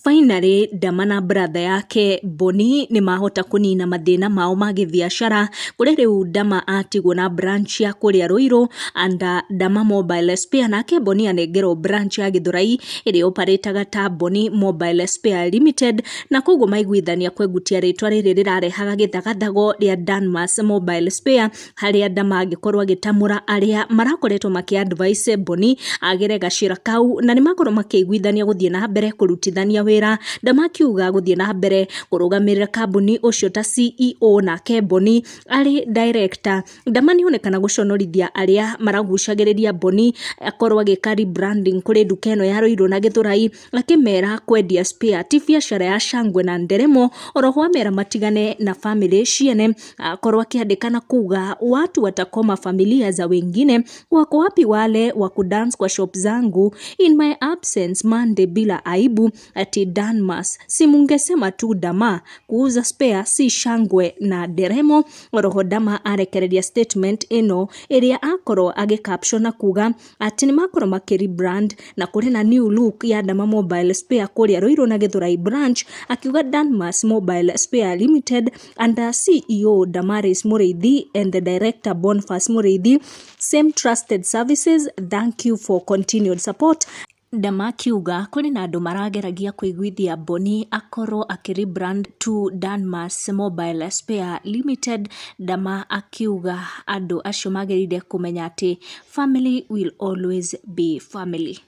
Finally Dama na brother yake Boni nĩ mahota kũnina mathĩna mao ma gĩbiacara, kũrĩa rĩu Dama atigwo na branch ya kũrĩa Ruiru under Dama Mobile Spare, nake Boni anengerwo branch ya Githurai ĩrĩa operataga ta Boni Mobile Spare Limited, na koguo maiguithania kwengutia rĩtwa rĩrĩ rĩrarehaga gĩthagathago rĩa Danmas Mobile Spare, harĩa Dama angĩkorwo agĩtamũra arĩa marakoretwo makĩ advise Boni agĩre gacĩra kau, na nĩ makorwo makĩiguithania gũthiĩ na mbere kũrutithania wĩra. Dama akiuga gũthiĩ na mbere kũrũgamĩrĩra kambuni ũcio ta CEO, nake Boni arĩ director. Dama nĩonekana gũconorithia arĩa maragucagĩrĩria Boni akorwo agĩka rebranding kũrĩ nduka ĩno ya Ruiru na Githurai, akĩmera kwendia spare ti biacara ya shangwe na nderemo. Oroho amera matigane na family ciene, akorwo akĩandĩka na kuga watu watakoma familia za wengine, wako wapi wale wa kudance kwa shop zangu in my absence Monday bila aibu, ati Danmas si mungesema tu Dama kuuza spare si shangwe na nderemo. Oroho Dama arekereria statement ĩno ĩrĩa akorwo agĩ caption na kuga atĩ nĩ makorwo makĩ rebrand na kũrĩ na new look ya Dama Mobile Spare kũrĩa Ruiru na Githurai branch, akiuga Danmas Mobile Spare Limited under CEO Damaris Muriithi and the director Boniface Muriithi, same trusted services, thank you for continued support. Dama akiuga kũrĩ na andũ marageragia kũiguithia Boni akorwo akĩ rebrand to Danmas Mobile Spare Limited. Dama akiuga andũ acio magĩrĩire kũmenya atĩ family will always be family.